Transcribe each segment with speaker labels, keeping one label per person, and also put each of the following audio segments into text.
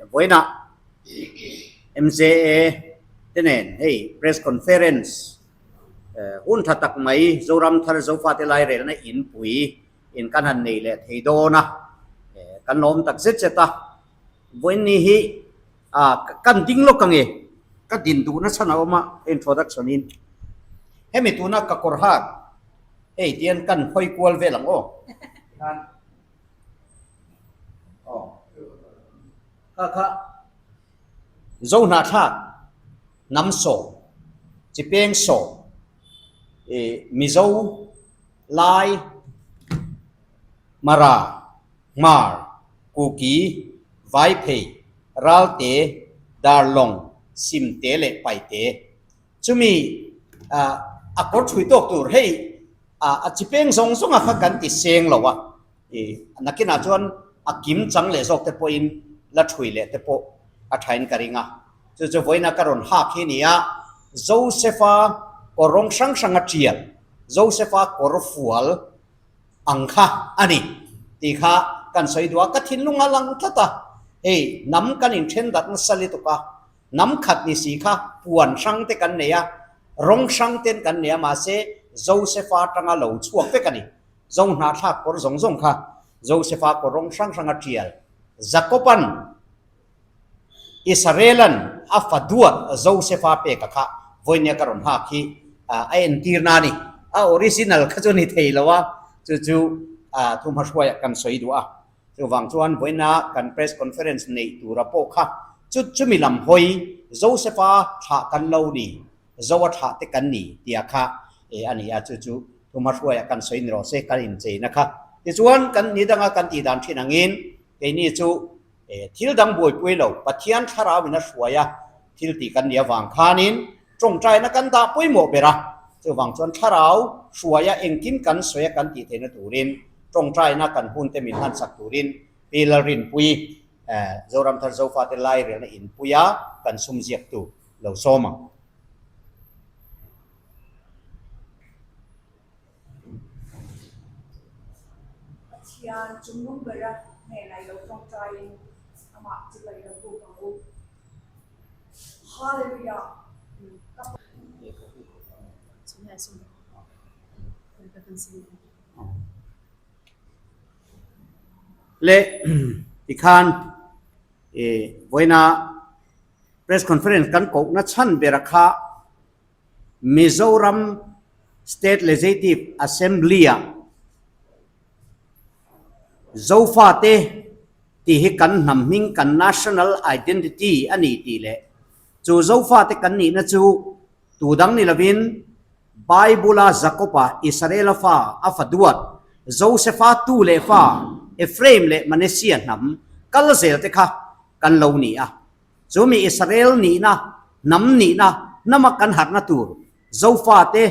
Speaker 1: Vawiinah MJA te nen hei press conference hun tha tak mai Zoram Thar Zofate Lairelna Inpui in kan han nei leh thei dawn a, kan lawm tak zet zet a. Vawiin ni hi kan ding lawk ang e, ka din duhna chhan a awm a introduction in hemi tuna ka kawr hak hei tian kan hawi kual vel ang aw. Aw. Kha kha Zo hnahthlak hnam sawm, chi peng sawm, ih Mizo, Lai, Mara, Hmar, Kuki, Vaiphei, Ralte, Darlawng, Simte leh Paite. Chumi a kawr thui tawk tur hei a chi peng zawng zawng a kha kan ti seng lo a, nakinah chuan a kim chang leh zawk te pawhin la thui leh te pawh a thain ka ring a. Chu chu vawiina ka rawn hak hi nia, Joseph-a kawr rawng hrang hrang a tial, Joseph-a kawr fual ang kha a ni tih kha kan sawi duh a, ka thinlung a lang tlat a, hei hnam kan inthen dat nasa lutuk a, Hnam khat ni si kha puan hrang te kan nei a, rawng hrang ten kan nei a, mahse Josepha atanga lo chhuak vek a ni. Zo hnahthlak kawr zawng zawng kha Josepha kawr rawng hrang hrang a tial. Jakoban Israelan a fa duat Josepha peka kha vawinia ka rawn hak hi a entirna a ni. A original kha chu ni thei lo a, chu chu thuhmahruaiah kan sawi duh a. Chuvang chuan vawiina kan press conference neih tura pawh kha chu chumi lam hawi Joseph-a thlah kan lo ni, Zoa thlah te kan ni tia kha e a ni a, chu chu Thumahruaia kan sawi ni rawh se kan incheina kha. Tichuan kan ni danga kan tih dan thin angin keini chu e thil dang buaipui lo Pathian thlarau in a hruai a thil tih kan nih avang khanin tawngtaina kan dah pawimawh ber a, chuvang chuan thlarau hruaia engkim kan sawi a kan tih theihna turin Tawngtaina kan hunte min hmansak turin Pi Lalrinpuii, Zoramthar Zofate Lairelna inpuia kan sum ziaktu lo sawm ang.
Speaker 2: Pathian chungnung bera hnenah i lo tawngtaiin amah chu ka i lo buk ang u. Hallelujah! Ka
Speaker 1: Le tikhan vawiina press conference kan kohna chhan bera kha Mizoram State Legislative Assembly-ah Zofate tih hi kan hnam hming kan national identity a ni tih leh chu Zofate kan nihna chu tu dang ni lovin Bible-a Jakob-a Israela fa a fa duat, Josefa tu leh fa, Ephraim leh Manasseh hnam kal zel te kha kan lo ni a. Chu mi Israel nihna, hnam nihna, hnama kan harhna tur Zofa te,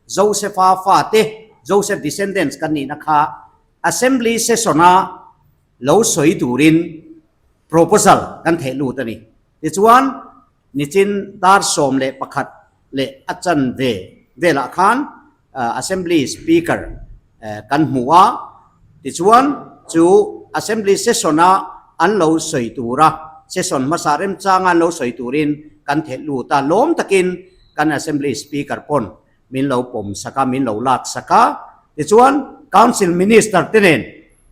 Speaker 1: Josefa fa te, Joseph descendants kan nihna kha Assembly session-a lo sawi turin proposal kan theh lut a ni. Tichuan, Nichin dar 11 leh a chanve velah khan Assembly Speaker kan hmu a, tichuan chu Assembly session-a an lo sawi tura session hmasa remchanga an lo sawi turin kan theh lut a, lawm takin kan Assembly Speaker pawn min lo pawm sak a, min lo lak sak a, tichuan Council Minister te nen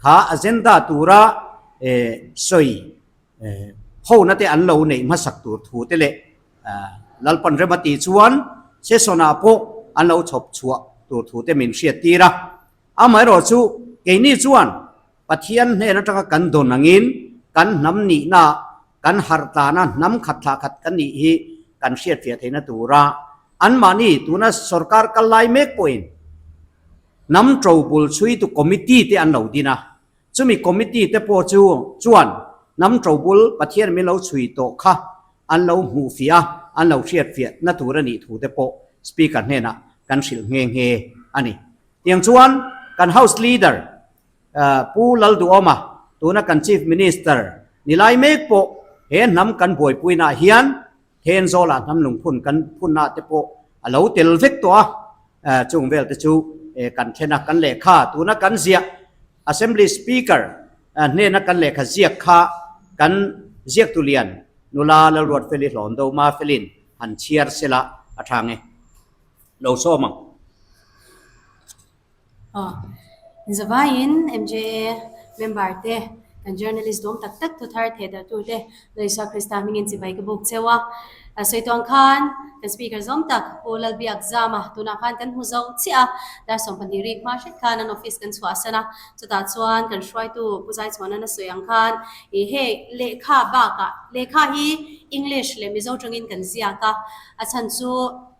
Speaker 1: kha agenda tura sawi Hona te an lo neih hmasak tur thu te leh Lalpan rem a tih chuan session-ah pawh an lo chhawp chhuah tur thu te min hriat tir a. Amaherawh chu keini chuan Pathian hnen atanga kan dawn angin kan hnam nihna, kan harh tlana hnam khat thlah khat kan nih hi kan hriatfiah theihna tura anmahni tuna sorkar kal lai mek pawhin hnam ṭobul chhuitu committee te an lo din a. Chumi committee te pawh chu chuan hnam ṭobul Pathian min lo chhui tawh kha an lo hmuh fiah a, an lo hriat fiah na tur a nih thu te pawh Speaker hnenah kan hrilh nghe nghe a ni. Tiang chuan kan House Leader Pu Lalduhawma tuna kan Chief Minister ni lai mek pawh he hnam kan buaipuinaah hian Thenzawlah hnam lungphun kan phunna te pawh a lo tel vek tawh a, chung vel te chu kan thlen a, kan lehkha tuna kan ziah Assembly Speaker hnena kan lehkha ziak kha kan Ziaktu lian nula Lalruatfeli hlawn do Mafelin han chhiar sela a tha nge. Lo sawm ang.
Speaker 3: Aw, Zavaiin MJA member te, kan journalist dawm tak tak thu thar theh darh tur te Isua Krista hmingin chibai ka buk cheu a. Sawi tuang khan kan speaker zawm tak Pu Lalbiak Zama tunah khan kan hmu zo chiah a, dar 12 rik hma hret khan an office kan chhuahsan a, chutah chuan kan hruaitu Pu Zaichhuanan a sawi ang khan ih hei lehkha bakah lehkha hi English leh Mizo tangin kan ziak a, a chhan chu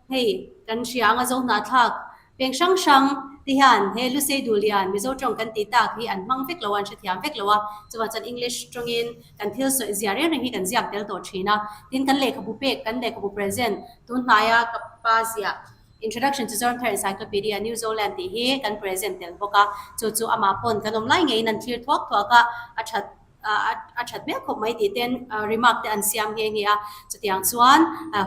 Speaker 3: hei kan hria anga zo hnahthlak Peng hrang hrang te hian he Lusei Duhlian Mizo tawng kan tih tak hi an hmang vek lo a, an hrethiam vek lo a, chuvang chuan English tawngin kan thil sawi zia reng reng hi kan ziak tel tawh thin a. Tin, kan lehkhabu pek, kan lehkhabu present tun hnaia ka pa ziah Introduction to Zoramthar Encyclopedia, New Zoland tih hi kan present tel bawk a, chu chu amah pawn kan awm lai ngeiin an thlir thuak thuak a, a that a that hmel khawp mai tih ten remark te an siam nghe nghe a, chutiang chuan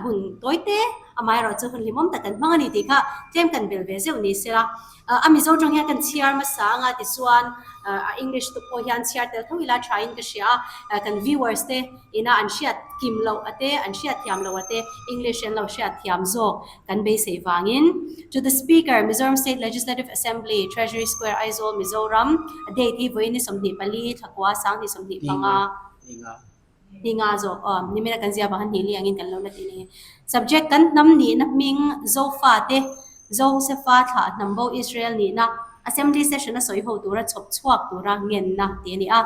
Speaker 3: hun tawi te amaherawh chu hun hlimawm tak kan hmang a ni tih kha tlem kan bel ve zeuh ni sela. A Mizo tawng hian kan chhiar hmasa anga tichuan a English te pawh hian chhiar tel tho ila tha in ka hria a, kan viewers te ina an hriat kim loh a te, an hriat thiam loh a te English an lo hriat thiam zawk kan beisei vangin To the Speaker, Mizoram State Legislative Assembly, Treasury Square, Aizawl, Mizoram, a date hi vawiin ni 24, thlakua 2025, ni nga zawk aw, nimina kan zia vang khan hnih li angin kan lo la tih ni. Subject, Kan hnam nihna hming Zofate, Josefa thlah hnam bo Israel nihna, Assembly Session a sawi ho tura chhawp chhuak tura ngenna tih a ni a.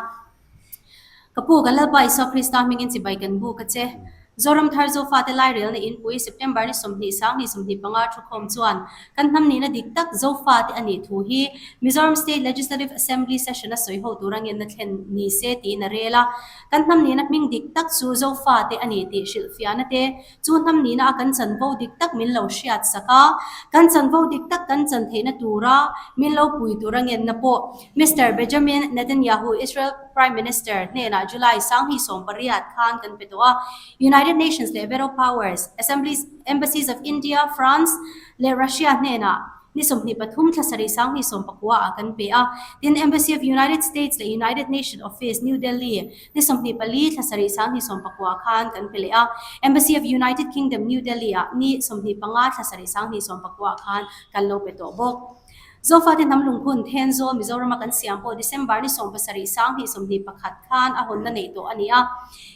Speaker 3: Ka pu, kan Lalpa Isua Krista hmingin chibai kan buk a che. Zoram thar Zofate lairelna inpui September ni 20 2025 thukhawm chuan kan hnam nihna dik tak Zofate a nih thu hi Mizoram State Legislative Assembly Session a sawi ho tura ngenna thlen ni se tiin a rel a. Kan hnam nihna hming dik tak chu Zofate a ni tih hrilhfiahna te Chu hnam nihna a kan chanvo dik tak min lo hriat sak a, kan chanvo dik tak kan chan theihna tura min lo pui tura ngenna pawh Mister Benjamin Netanyahu, Israel Prime Minister, hnenah July 2018 khan kan pe tawh a. United Nations leh Veto Powers, Assemblies, Embassies of India, France leh Russia hnenah ni 23 thla sarih 2019 ah kan pe a. Tin, Embassy of United States leh United Nation Office, New Delhi, Ni 24 thla sarih 2019 khan kan pe leh a, Embassy of United Kingdom New Delhi ah ni 25 thla sarih 2019 khan kan lo pe tawh bawk. Zofate hnam lungphun Thenzawl Mizorama kan siam pawh December ni 17 2021 khan a hawnna neih tawh a ni a.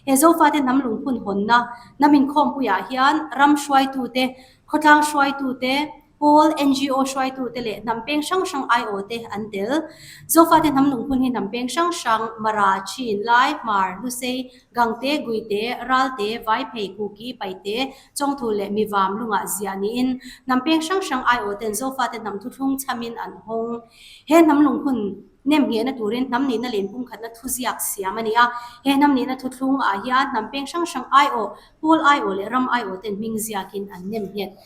Speaker 3: He Zofate hnam lungphun hawnna hnam inkhawmpuiah hian ram hruaitute, khawtlang hruaitute, Pawl, ngo hruaitute leh hnam peng hrang hrang aiawhte an tel. Zofate hnam lungphun hi hnam peng hrang hrang, Mara, Chin, Lai, Hmar, Lusei, Gangte, Guite, Ralte, Vaiphei, Kuki, Paite, Chawngthu leh Mivam lungah ziah niin hnam peng hrang hrang aiawhten Zofate hnam thuthlung chhamin an hawng. He hnam lungphun nem nghehna turin hnam nihna leh inpumkhatna thuziak siam a ni a. He hnam nihna thuthlung ah hian hnam peng hrang hrang aiawh, pawl aiawh leh ram aiawhten hming ziakin an nem nghet.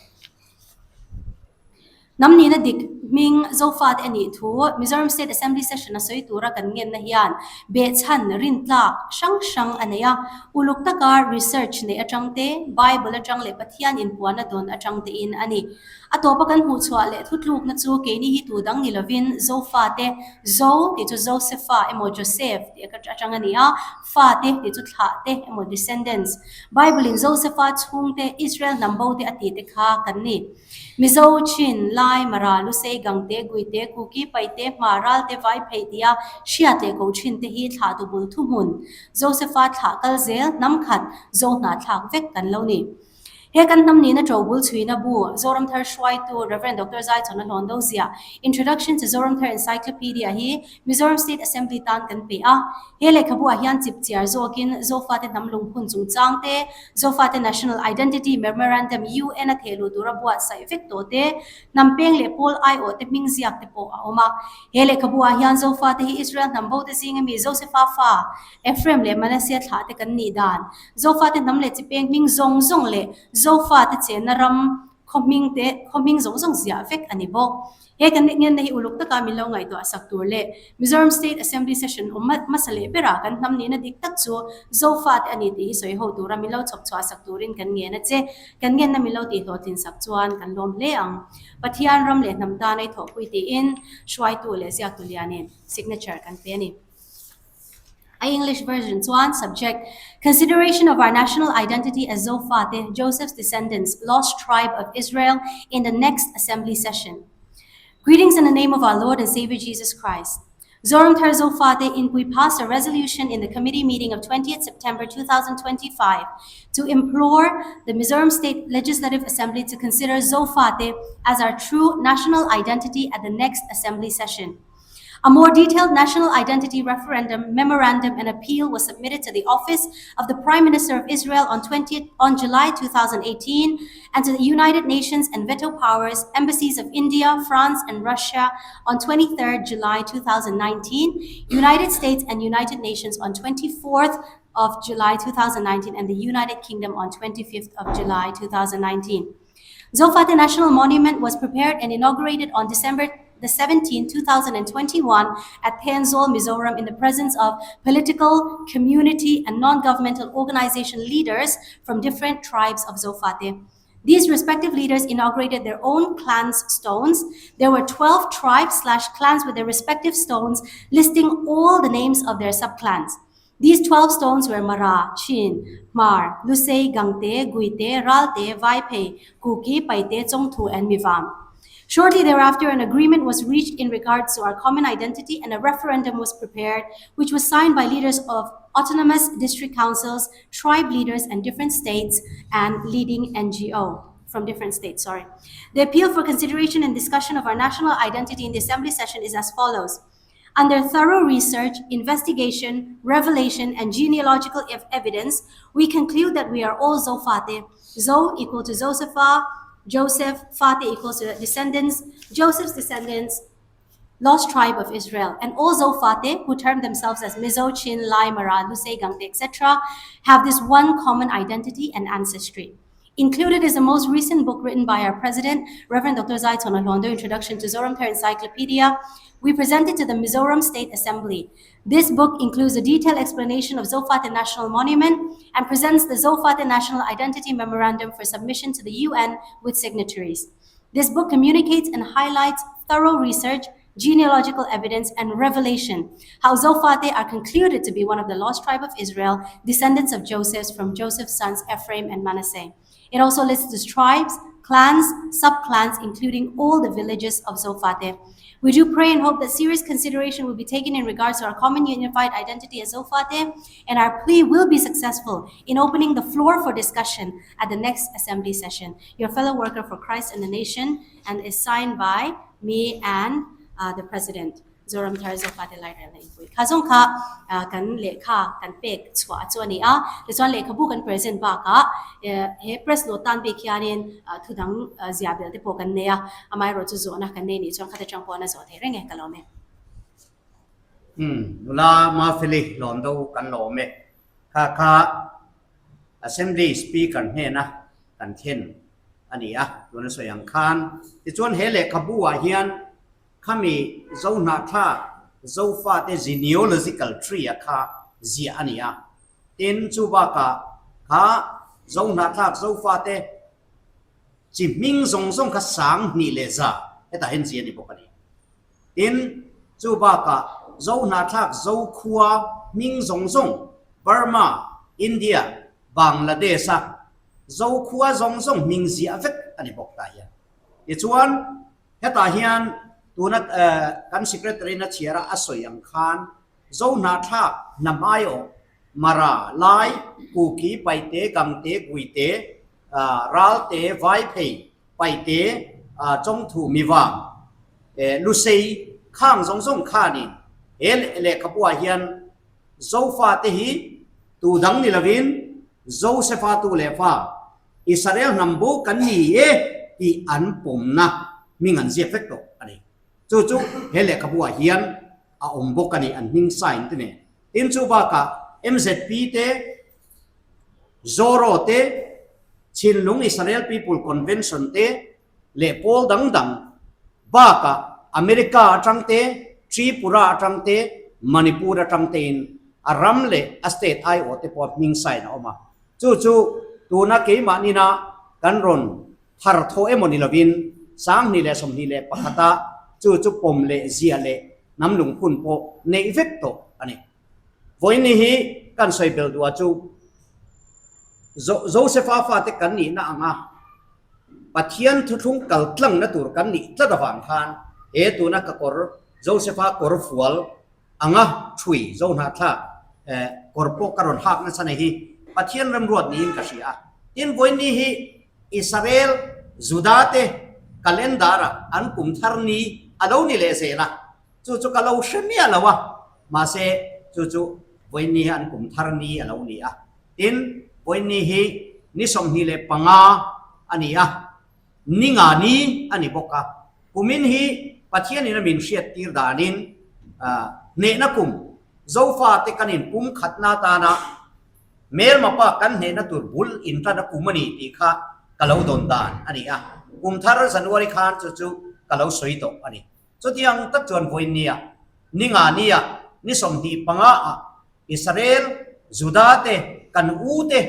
Speaker 3: Hnam nihna dik hming Zofate a nih thu Mizoram State Assembly Session a sawi tura kan ngenna hian behchhan rintlak hrang hrang a nei a. Uluk taka research neih atang te, Bible atang leh Pathian inpuanna dawn atang tein a ni. A tawpa kan hmuhchhuah leh thutlukna chu keini hi tu dang ni lovin Zofate, Zo tih chu Josefa emaw Joseph tih atang a ni a, fate tih chu thlahte emaw descendants, Bible-in Josefa chhungte Israel hnam bo te a tih te kha kan ni. Mizo, Chin, Lai, Mara, Lusei, Gangte, Guite, Kuki, Paite, Hma, Ralte, Vaiphei tia hriat leh ko thin te hi thlahtu bul thuhmun, Josefa thlah kal zel, hnam khat, Zo hna thlak vek kan lo ni. He kan hnam nihna ṭo bul chhuina bu, Zoramthar hruaitu Rev. Doctor Zaichawna Hlawn ziah, Introduction to Zoramthar Encyclopedia hi Mizoram State Assembly tan kan pe a. He lehkhabu ah hian chip chiar zawkin Zofate hnam lungphun chungchang te, Zofate National Identity Memorandum UN a thehluh tura buatsaih vek tawh te, hnam peng leh pawl aiawh te hming ziak te pawh a awm a. He lehkhabu ah hian Zofate hi Israel hnam bo te zinga mi Josefa fa, Ephraim leh Manasseh thlah te kan nih dan, Zofate hnam leh chi peng hming zawng zawng leh Zofate chenna ram khaw hming te khaw hming zawng zawng ziah vek a ni bawk. He kan ngenna hi uluk taka min lo ngaihtuah sak tur leh Mizoram State Assembly Session awm hmasa leh berah kan hnam nihna dik tak chu Zofate a ni tih hi sawi ho tura min lo chhawp chhuah sak turin kan ngen a che. Kan ngenna min lo tihhlawhtlin sak chuan kan lawm hle ang. Pathian ram leh hnam tana i thawhpui tiin hruaitu leh ziaktu lianin signature kan pe a ni. A English version chuan Subject, Consideration of our national identity as Zofate, Joseph's descendants, lost tribe of Israel in the next assembly session. Greetings in the name of our Lord and Savior Jesus Christ. Zoram Thar Zofate Inpui passed a resolution in the committee meeting of 20th September 2025 to implore the Mizoram State Legislative Assembly to consider Zofate as our true national identity at the next assembly session. A more detailed national identity referendum, memorandum, and appeal was submitted to the office of the Prime Minister of Israel on 20th, on July 2018 and to the United Nations and veto powers, embassies of India, France, and Russia on 23rd July 2019, United States and United Nations on 24th of July 2019, and the United Kingdom on 25th of July 2019. Zofate National Monument was prepared and inaugurated on December the 17, 2021 at Thenzawl, Mizoram in the presence of political, community, and non-governmental organization leaders from different tribes of Zofate. These respective leaders inaugurated their own clans' stones. There were 12 tribes slash clans with their respective stones listing all the names of their subclans. These 12 stones were Mara, Chin, Hmar, Lusei, Gangte, Guite, Ralte, Vaiphei, Kuki, Paite, Chongthu, and Mivam. Shortly thereafter, an agreement was reached in regards to our common identity and a referendum was prepared, which was signed by leaders of autonomous district councils, tribe leaders, and different states, and leading NGO from different states, sorry. The appeal for consideration and discussion of our national identity in the assembly session is as follows. Under thorough research, investigation, revelation, and genealogical evidence, we conclude that we are all Zofate. Zo equal to Josepha, Joseph, Fate equals to descendants, Joseph's descendants, lost tribe of Israel. And all Zofate, who term themselves as Mizo, Chin, Lai, Mara, Lusei, Gangte, etc., have this one common identity and ancestry. Included is the most recent book written by our president, Reverend Dr. Zaichhawna Hlawndo, Introduction to Zoram Thar Encyclopedia. We present it to the Mizoram State Assembly. This book includes a detailed explanation of Zofate National Monument and presents the Zofate National Identity Memorandum for submission to the UN with signatories. This book communicates and highlights thorough research, genealogical evidence, and revelation, how Zofate are concluded to be one of the lost tribe of Israel, descendants of Joseph's from Joseph's sons Ephraim and Manasseh. It also lists the tribes, clans, subclans, including all the villages of Zofate. We do pray and hope that serious consideration will be taken in regards to our common unified identity as Zofate, and our plea will be successful in opening the floor for discussion at the next assembly session. Your fellow worker for Christ and the nation, and is signed by me and the president. Zoram Thar Zofate Lairel na inpui. Kha zawng kha kan lehkha kan pek chhuah chu a ni a, tichuan lehkhabu kan present bakah he press note tan bik hianin thu dang zia bel te pawh kan nei a, amaherawh chu zawhna kan nei nih chuan khata tang pawh an a zawh thei reng e ka lawm e.
Speaker 1: Umm nula Mafeli lawm do kan lawm e. Kha kha Assembly Speaker hnena kan thlen a ni a, tuna sawi ang khan. Tichuan he lehkhabu ah hian Khami Zohnahthlak Zofate genealogical tree a kha ziah a ni a. Tin, chu bakah kha Zohnahthlak Zofate chi hming zawng zawng kha 2000 hetah hian ziah a ni bawk a ni. Tin, chu bakah Zohnahthlak Zokhua hming zawng zawng Burma, India, Bangladesh-a Zokhua zawng zawng hming ziah vek a ni bawk tah hian. Tichuan, Hetah hian tuna kan Secretary-in a chhiar a a sawi ang khan Zohnahthlak, Hnam aiawh, Mara, Lai, Kuki, Paite, Gangte, Guite, Ralte, Vaiphei, Paite, Chawngthu, Mivang, Lusei khang zawng zawng khanin he lehkhabuah hian Zofate hi tu dang ni lovin Josefa tu leh fa Israel hnam bo kan ni e tih an pawmna hming an ziak vek tawh a ni. Chu chu he lehkhabuah hian a awm bawk a ni, an hming sign te nen. Tin chu bakah MZP te, Zoro te, Chhinlung Israel People Convention te leh pawl dang dang bakah America atang te, Tripura atang te, Manipur atang tein a ram leh a state aiawh te pawh hming sign a awm a. Chu chu tuna keimah nina kan rawn thar thaw emaw ni lovin 2021-a chu chu pawm leh ziah leh hnam lungphun pawh neih vek tawh a ni. Vawiin hi kan sawi belh duh ah chu Josefa fate kan nihna anga Pathian thuthlung kal tlangna tur kan nih tlat avang khan he tuna ka kawr Josefa kawr fual anga thui Zohnahthlak kawr pawh ka rawn hak nasa nei hi Pathian remruat niin ka hria a. Tin, vawiin ni hi Israel, Juda te calendar-ah an kum thar ni a lo ni leh zel a. Chu chu ka lo hre miah lo a, mahse chu chu vawiin ni hi an kum thar ni a lo ni a. Tin, vawiin ni hi ni 25 a ni a, ni nga ni a ni bawk a. Kumin hi Pathianin a min hriat tir danin hnehna kum Zofate kan inpum khatna atana Hmelmapa kan hnehna tur bul intan a kum a ni tih kha ka lo dawn dan a ni a. Kum thar January khan chu chu ka lo sawi tawh a ni. Chutiang tak chuan vawiin nia, ni nga nia, ni 25 ah Israel, Juda te, kan u te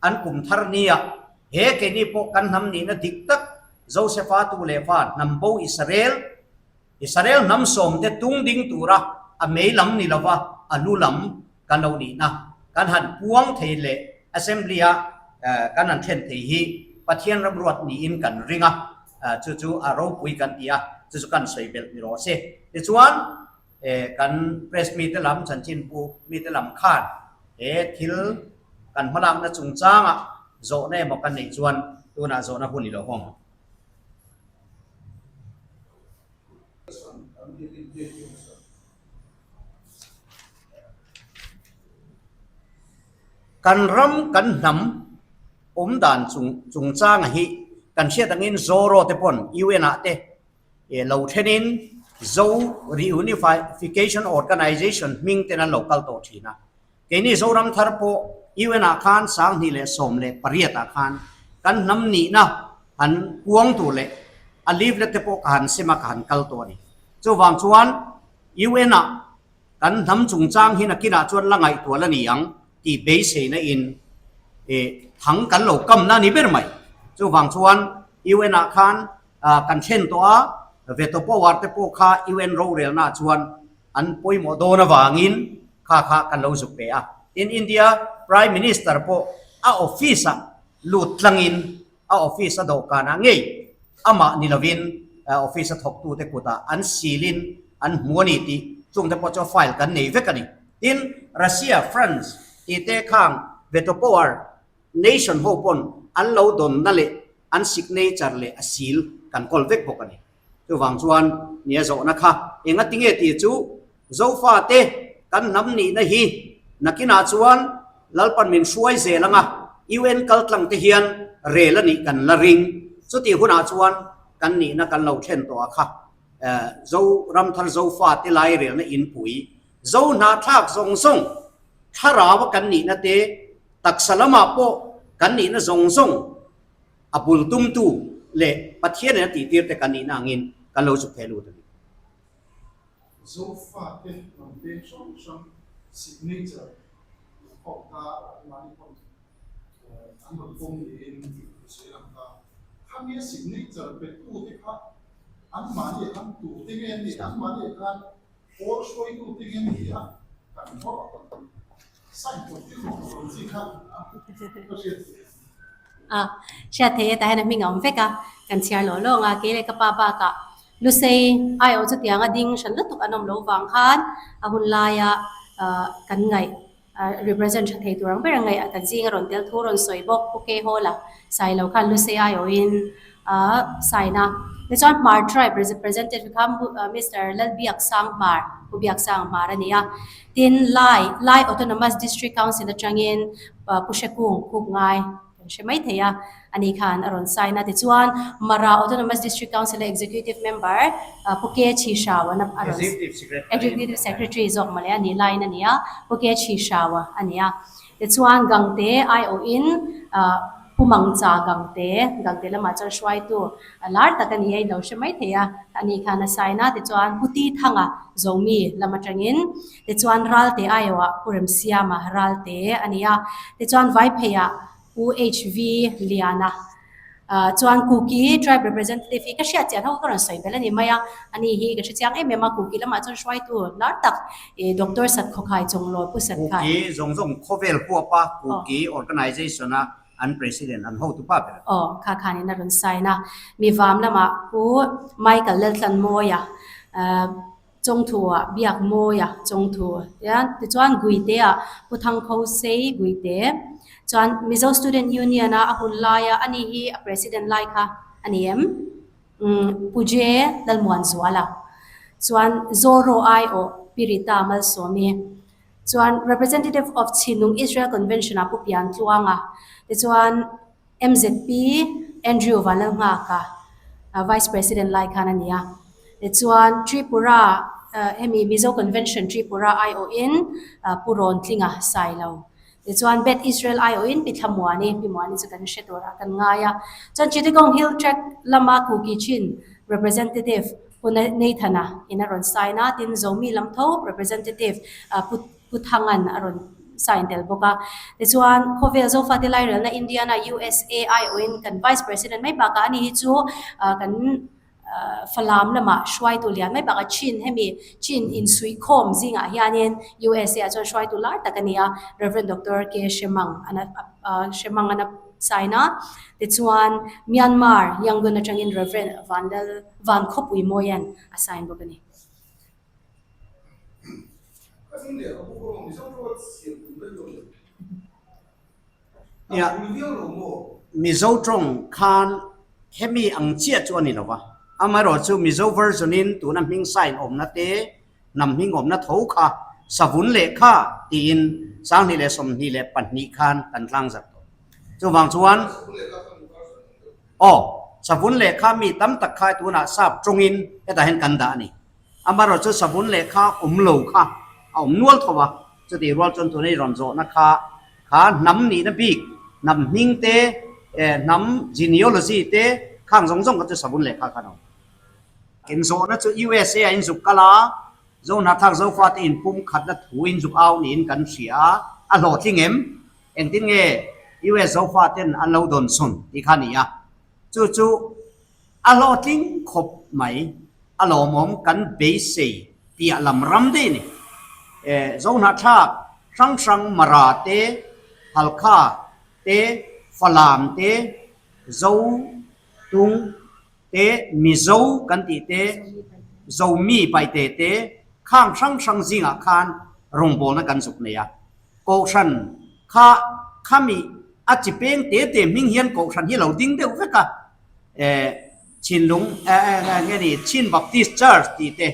Speaker 1: an kum thar nia, he keini pawh kan hnam nihna dik tak Josefa tu leh fa hnam bo Israel, Israel hnam sawm te tung ding tura a mei lam ni lova a lu lam kan lo nihna kan han puang thei leh Assembly a kan han thlen thei hi Pathian ramruat niin kan ring a, chu chu a ropui kan ti a, chu chu kan sawi belh ni rawh se. Tichuan kan press mite lam, chanchinbu mite lam khan he thil kan hmalakna chungchangah zawhna emaw kan neih chuan tunah zawhna hun i lo hawng. Kan ram kan hnam awm dan chung chungchanga hi kan hriat angin Zoro te pawn UN ah te lo thenin Zo Reunification Organization hming ten an lo kal tawh thin a. Keini Zoram thar pawh UN ah khan 2018 ah khan kan hnam nihna han puang tur leh a leaflet te pawh ka han sem a ka han kal tawh a ni. Chuvang chuan UN ah kan hnam chungchang hi nakinah chuan la ngaihtuah la ni ang tih beiseina in thang kan lo kamna a ni ber mai. Chuvang chuan UN ah khan kan thlen tawh a, veto power te pawh kha UN rorelna ah chuan an pawimawh dawn avangin kha kha kan lo zuk pe a. Tin, India Prime Minister pawh a office ah lut tlangin a office a dawhkanah ngei amah ni lovin office a thawktute kutah an silin an hmu a ni tih chungte pawh chu a file kan nei vek a ni. Tin, Russia, France tih te khang veto power nation ho pawn an lo dawnna leh an signature leh a seal kan kawl vek bawk a ni. Chuvang chuan nia zawhna kha enga tinge tih chu Zofate kan hnam nihna hi nakinah chuan Lalpan min hruai zel anga UN kaltlang te hian rel a nih kan la ring. Chutih hunah chuan kan nihna kan lo thlen tawh a kha Zo Ramthar Zofate lairelna inpui Zo hnahthlak zawng zawng thlarau a kan nihna te taksa lamah pawh kan nihna zawng zawng a bul tumtu leh Pathianin a tihtir te kan nihna angin kan lo zuk thei lut a ni.
Speaker 4: Zofate hnam peng hrang hrang signature inkhawm kha mahni pawn an rawn pawm niin sawi lang ta. Khami a signature petu te kha anmahni ah khan tute nge an nih? Anmahni ah khan pawl hruaitu te nge an nih a? Kan hawrh sign pawh thil mawh lo chi kha ka hriat theih.
Speaker 3: A, hriat theih e tah hian a hming a awm vek a, kan chhiar lawh lawng a, kei leh ka pa bakah Lusei aiawh chutianga ding hran lutuk an awm loh vang khan a hun laia kan ngaih represent tha thei tur ang ber a ngaih a kan zinga rawn tel thu rawn sawi bawk Pu Kei Hawla Sailo khan Lusei aiawhin a sign a. Tichuan Hmar tribe representative kha Mister Lalbiaksang Hmar, Pu Biaksang Hmar a ni a. Tin Lai, Lai Autonomous District Council atangin Pu Hrekung Khup Ngai kan hre mai thei a, ani khan a rawn sign a. Tichuan Mara Autonomous District Council-a Executive Member Pu Ke Chhi Hraua a rawn Executive Secretary zawk mawle a nih laiin a ni a, Pu Ke Chhi Hraua a ni a. Tichuan Gangte aiawhin Pu Mangcha Gangte, Gangte lamah chuan hruaitu lar tak a ni a, in lo hre mai thei a, ani khan a sign a. Tichuan Pu Ti Thanga Zomi lam atangin Tichuan Ralte aiawhah Pu Remsiama Ralte a ni a, tichuan Vaipheiah Pu HV Liana. Chuan Kuki tribe representative hi ka hriat chian ho ka rawn sawi belh a ni mai a, ani hi ka hre chiang em em a, Kuki lamah chuan hruaitu lar tak Doctor Satkhawkhai Chawnglaw Pu Satkhai.
Speaker 1: Kuki zawng zawng khawvel huapa Kuki organization a an president an hotu pa ber.
Speaker 3: Aw, kha khanin a rawn sign a, mi vam lamah Pu Michael Laltlanmawia Chawngthu-ah Biak Mawia Chawngthu tia tichuan Guite-ah Pu Thangkho Sei Guite chuan Mizo Student Union-a a hun laia ani hi a president lai kha a ni em? Umm Pu Je Lalmuanzuala chuan Zoro aiawh Pi Rita Malsawmi chuan Representative of Chhinlung Israel Convention-ah Pu Piantluanga tichuan MZP Andrew Vanlalnghaka Vice President lai khan a ni a. Tichuan Tripura hemi Mizo Convention Tripura aiawhin Pu Rawntlinga Sailo. Tichuan Beth Israel aiawhin Pi Thlamuani, Pi Muani chu kan hre turah kan ngai a. Chuan Chittagong Hill Tract lama Kuki Chin Representative Pu Nathan-a in a rawn sign a, tin Zomi lam tho Representative Pu Pu Thangan a rawn sign tel bawk a. Tichuan, khawvel Zofate Lairelna Indiana USA aiawhin kan Vice President mai bakah ani hi chu kan Falam lamah hruaitu lian mai bakah Chin hemi Chin insuihkhawm zingah hianin USA ah chuan hruaitu lar tak a ni a, Rev. Doctor K. Hremang an Hremang an a sign a. Tichuan, Myanmar Yangon atangin Rev. Vanlal Vankhawpuimawian a sign bawk a ni.
Speaker 1: Nia, Mizo tawng khan hemi ang chiah chu a ni lo va, amaherawhchu Mizo version-in tuna hming sign awmna te, hnam hming awmna tho kha savun lehkha tiin 2022 khan kan tlangzarh tawh. Chuvang chuan, aw, savun lehkha mi tam tak kha tunah sap tawngin hetah hian kan dah a ni. Amaherawhchu savun lehkha awm lo kha a awm nual tho a, chutih rual chuan tuna i rawn zawhna kha kha hnam nihna bik, hnam hming te, hnam genealogy te khang zawng zawng kha chu savun lehkha khan a awm. Inzawhna chu USA a inzuk kal a, Zohnahthlak Zofate inpumkhatna thu inzuk au niin kan hria a, a hlawhtling em? Engtin nge US Zofaten an lo dawnsawn tih kha a ni a, chu chu a hlawhtling khawp mai, a lawmawm kan beisei piah lam ram daih a ni. Zohnahthlak hrang hrang Mara te, Halkha te, Falam te, Zo Tung te, Mizo kan tih te, Zomi Paite te khang hrang hrang zingah khan rawngbawlna kan zuk nei a. Kohhran kha khami a chi peng te te hming hian Kohhran hi lo ding deuh vek a, eh Chinlung eh nge ni Chin Baptist Church tih te,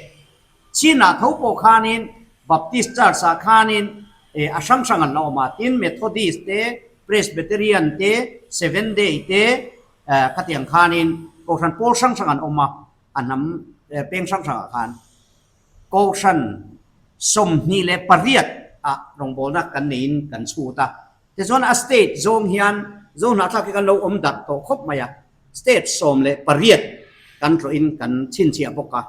Speaker 1: Chinah tho pawh khanin Baptist Church ah khanin eh a hrang hrang an la awm a, tin Methodist te, Presbyterian te, Seventh Day te eh khatiang khanin Kohhran pawl hrang hrang an awm a, a hnam peng hrang hrangah khan. Kohhran 28 ah rawngbawlna kan neiin kan chhut a. Tichuan a state zawng hian Zohnahthlak hi kan lo awm darh tawh khawp mai a, state 18 kan tlawhin kan chhinchhiah bawk a.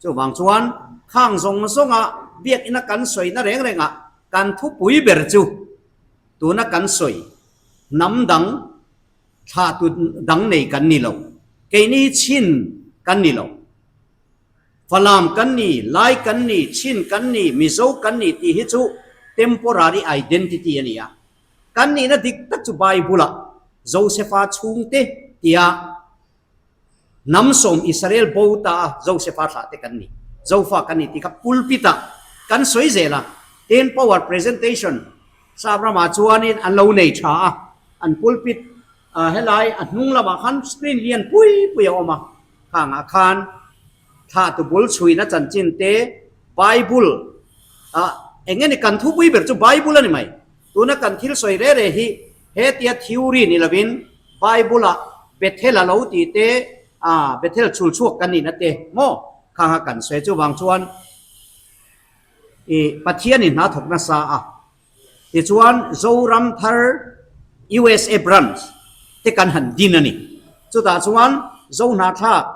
Speaker 1: Chuvang chuan khang zawng zawnga biakina kan sawina reng rengah kan thupui ber chu tuna kan sawi hnam dang thlahtu dang nei kan ni lo, keini chhin kan ni lo. Falam kan ni, Lai kan ni, Chin kan ni, Mizo kan ni tih hi chu temporary identity a ni a. Kan nihna dik tak chu Bible-ah Josefa chhungte tia hnam sawm Israel bo ta a Josefa thlah te kan ni, Zofa kan ni tih kha pulpit-ah kan sawi zel a. Ten power presentation sap ramah chuanin an lo nei tha a, an pulpit helai a hnung lamah khan screen lian pui pui a awm a. Khangah khan thlahtu bul chhuina chanchin te Bible ah eng nge ni kan thupui ber chu Bible a ni mai. Tuna kan thil sawi re re hi hetia theory ni lovin Bible ah Bethel a lo tih te ah Bethel chhul chhuak kan nihna te maw khangah kan sawi chuvang chuan i Pathianin hna thawk nasa a. Tichuan, Zoram Thar USA Branch te kan han din a ni. Chutah chuan Zohnahthlak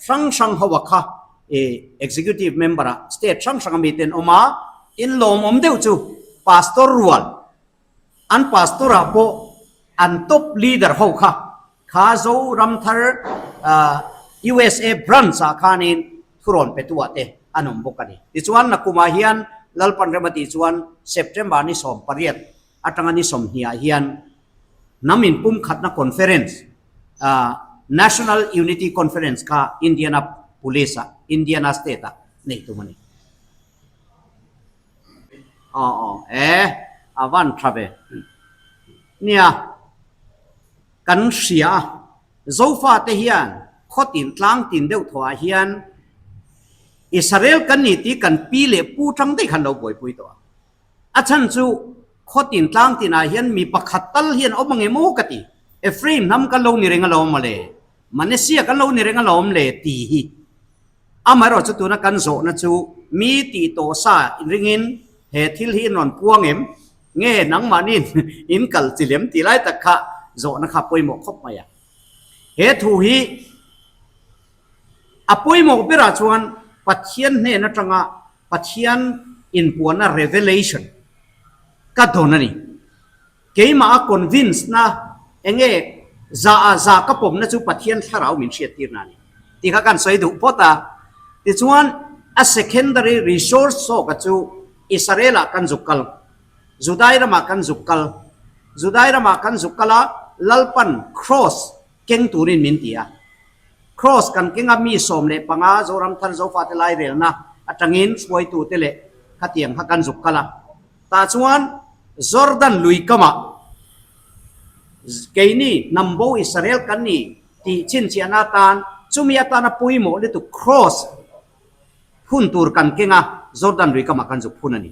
Speaker 1: hrang hrang ho a kha Executive Member ah state hrang hrang ami te an awm a, in lawmawm deuh chu Pastor rual an Pastor ah pawh an top leader ho kha. Kha Zoramthar USA Branch ah khanin thurawn petu ah te an awm bawk a ni. Tichuan nakumah hian Lalpan rem a tih chuan September ni 18 atanga ni 20 ah hian hnam inpumkhatna conference National Unity Conference kha Indianapolis ah, Indiana State ah neih tum a ni. Aw aw e a van tha ve. Nia kan hria a, Zofate hian khawtin tlang tin deuh thawh ah hian Israel kan ni tih kan pi leh pu tang daih khan lo buaipui tawh a. A chhan chu khawtin tlang tin ah hian mi pakhat tal hian awm ang em aw ka ti. Ephraim hnam kan lo ni reng alawm mawle, Manasseh kan lo ni reng alawm le ti hi. Amaherawh chu tuna kan zawhna chu mi tih tawh sa ringin he thil hi in rawn puang em? Nge nangmahni in kal chi lem tih lai tak kha zawhna kha pawimawh khawp mai a. He thu hi a pawimawh berah chuan Pathian hnen atanga Pathian inpuanna revelation ka dawn a ni. Keimah a convince na enge za ah za ka pawmna chu Pathian thlarau min hriattirna a ni tih kha kan sawi duh phawt a. Tichuan a secondary resource zawka chu Israel ah kan zuk kal, Judai ramah kan zuk kal, Judai ramah kan zuk kal a Lalpan cross keng turin min ti a. Cross kan keng a mi 15 Zoramthar Zofate lairelna atangin hruaitute leh khatiang kha kan zuk kal a. Tah chuan Jordan lui kamah keini hnam bo Israel kan ni tih chhinchhiahna atan chumi atana pawimawh lutuk Cross phun tur kan keng a, Jordan lui kamah kan zuk phun a ni.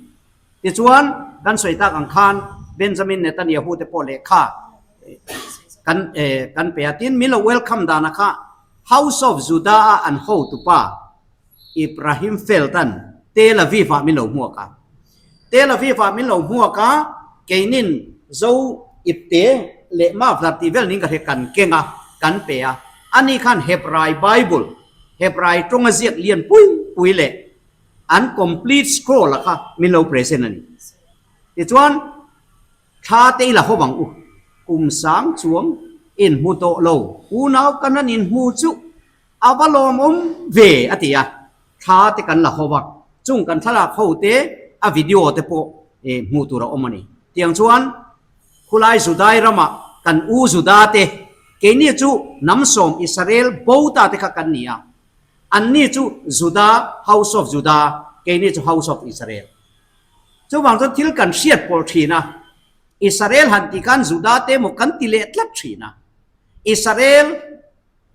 Speaker 1: Tichuan kan sawi tak ang khan Benjamin Netanyahu te pawh lehkha kan kan pe a, tin min lo welcome danah kha House of Judah a an hotupa Ibrahim Feldan Tel Aviv ah min lo hmuak a. Tel Aviv ah min lo hmuak a, keinin Zo ipte leh maflar tih vel ning ka hre kan keng a, kan pe a. Ani khan Hebrai Bible, Hebrai tawnga ziak lian pui pui leh an complete scroll a kha min lo present a ni. Tichuan thla te i la hawp ang u, kum sang chuang inhmu tawh lo, unau kan han inhmu chu A va lawmawm ve a ti a, thla te kan la ho a, chung kan thlalak ho te a video te pawh hmuh tur a awm a ni. Tiang chuan khulai Judai ramah kan u Juda te, keini chu hnam sawm Israel bo ta te kha kan ni a, anni chu Juda, House of Juda, keini chu House of Israel. Chuvang chuan thil kan hriat pawlh thin a, Israel han tih khan Juda te emaw kan ti leh tlat thin a, Israel,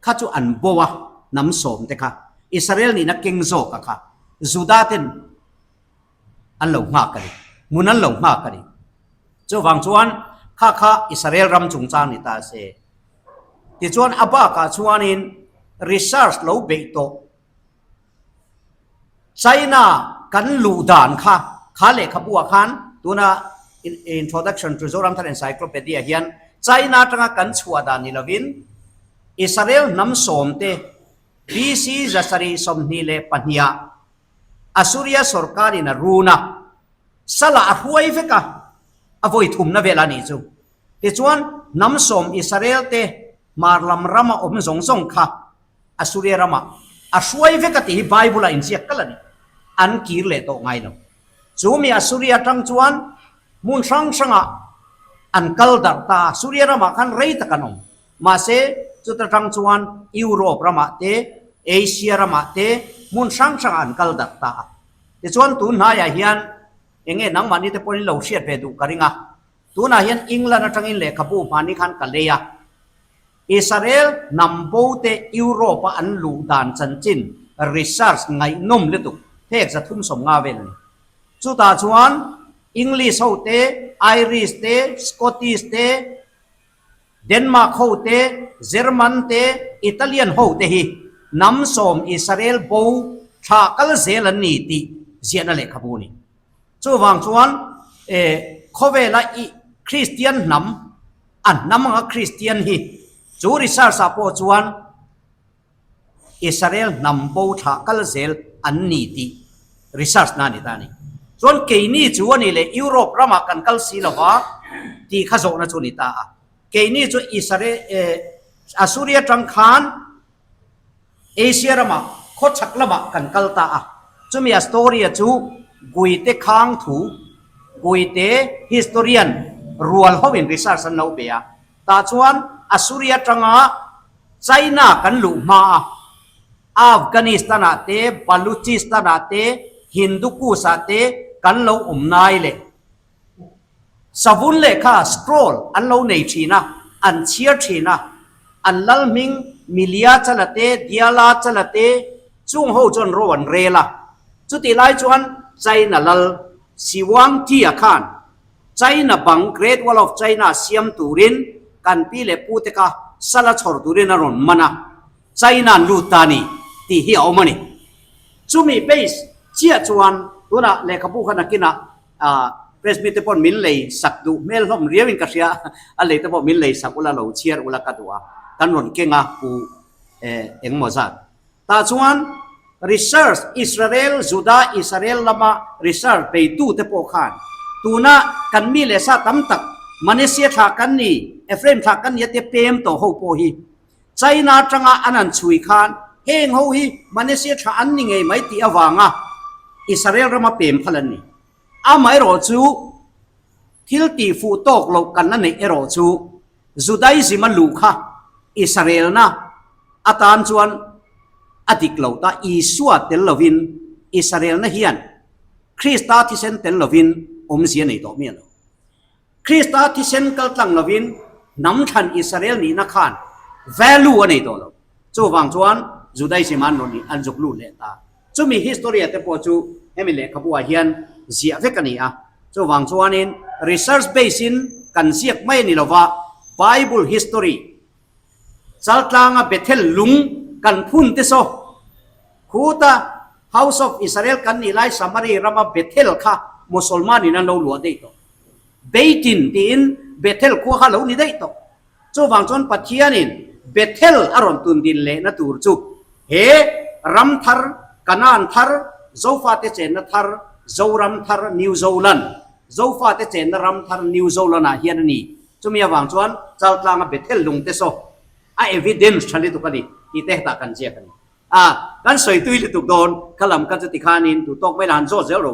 Speaker 1: Kha chu an bo a, hnam sawm te kha Israel nihna keng zawk a kha Juda ten an lo nghak a ni, hmun an lo nghak a ni. Chuvang chuan kha kha Israel ram chungchang ni ta se. Tichuan a bakah chuanin research lo beih tawh China kan luh dan kha, kha lehkhabu ah khan tuna Introduction to Zoramthar Encyclopedia hian China atanga kan chhuah dan ni lovin Israel hnam sawmte BC 722 ah Assuria sorkarin a run a, salah a hruai vek a, a vawi thumna vel a nih chu. Tichuan hnam sawm Israel te hmar lam rama awm zawng zawng kha Assuria ramah a hruai vek a tih hi Bible-ah inziak kal a ni. An kir leh tawh ngai lo. Chu mi Assuria atang chuan hmun hrang hrangah an kal darh ta a, Assuria ramah khan rei tak an awm. Mahse, chuta tang chuan Europe ramah te, Asia ramah te hmun hrang hrangah an kal darh ta a. Tichuan tun hnaiah hian eng nge nangmahni te pawhin lo hriat ve duh ka ring a. Tunah hian England atangin lehkhabu hmani khan ka lei a. Israel hnam bo te Europe a an luh dan chanchin research ngaihnawm lutuk phek 350 vel a ni. Chutah chuan English ho te, Irish te, Scottish te, Denmark ho te, German te, Italian ho te hi hnam sawm Israel bo thlah kal zel an ni tih ziahna lehkhabu a ni. Chuvang chuan khawvela i Kristian hnam A hnam anga Kristian hi chu research ah pawh chuan Israel hnam bo thlah kal zel an ni tih research na a ni ta a ni. Chuan keini chu a ni leh Europe ramah kan kal si lova tih kha zawhna chu a ni ta a. Keini chu Israel eh. Assuria atang khan Asia ramah khawchhak lamah kan kal ta a, chumi a story-a chu Guite khang thu, Guite historian rual hoin research an lo be a, tah chuan Assuria atanga China kan luh hma a, Afghanistan-ah te, Baluchistan-ah te, Hindukush-ah te kan lo awm nai leh. Savun lehkha, scroll, an lo nei thin a, an chhiar thin a. An lal hming Milia chala te, Diala chala te, chung ho chuan ro an rel a. Chutih lai chuan China lal Xi Wang-Tia khan China bang Great Wall of China siam turin kan pi leh pu te kha sala chhawr turin a rawn man a, China an lut ta a ni tih hi a awm a ni. Chumi base chiah chuan tunah lehkhabu kha nakinah Presby te paw'n min lei sak duh hmel hlawm riauin ka hria, a lei te pawh min lei sak ula lo chhiar ula ka duh a, kan rawn keng a pu engmaw zat. Tah chuan research Israel, Juda Israel lama research beitu te pawh khan tuna kan mi leh sa tam tak Manasseh thlah kan ni, Ephraim thlah kan ni a tia pem tawh ho pawh hi China atanga an han chhui khan heng ho hi Malaysia tha an ni ngei mai tih avanga Israel rama pem phal an ni. Amaherawh chu thil tih fuh tawk loh kan la neih erawh chu Judaism a luh kha Israelna atan chuan a dik lo ta, Isua tel lovin Israelna hian Krista thisen tel lovin awmzia nei tawh miah lo. Krista thisen kal tlang lovin hnam thlan Israel nihna khan value a nei tawh lo. Chuvang chuan Judaism an rawn an zuk lut leh ta. Chumi history-a te pawh chu hemi lehkhabu ah hian ziah vek a ni a. Chuvang chuanin research base-in kan ziak mai a ni lova, Bible history Chaltlanga Bethel lung kan phun te saw khuta House of Israel kan nih lai Samari rama Bethel kha Mosolmanin an lo luah daih tawh. Beitin tiin Bethel khua kha lo ni daih tawh. Chuvang chuan Pathianin Bethel a rawn tun din lehna tur chu he ram thar, Kanaan thar, Zofate chenna thar, Zoram thar, New Zoland, Zofate chenna ram thar New Zoland-ah hian a ni. Chumi avang chuan Chaltlanga Bethel lungte saw a evidence tha lutuk a ni tih te hetah kan ziak a ni. A, kan sawi tui lutuk dawn, kha lam kha chu tikhanin duh tawk mai la han zawt zel ro.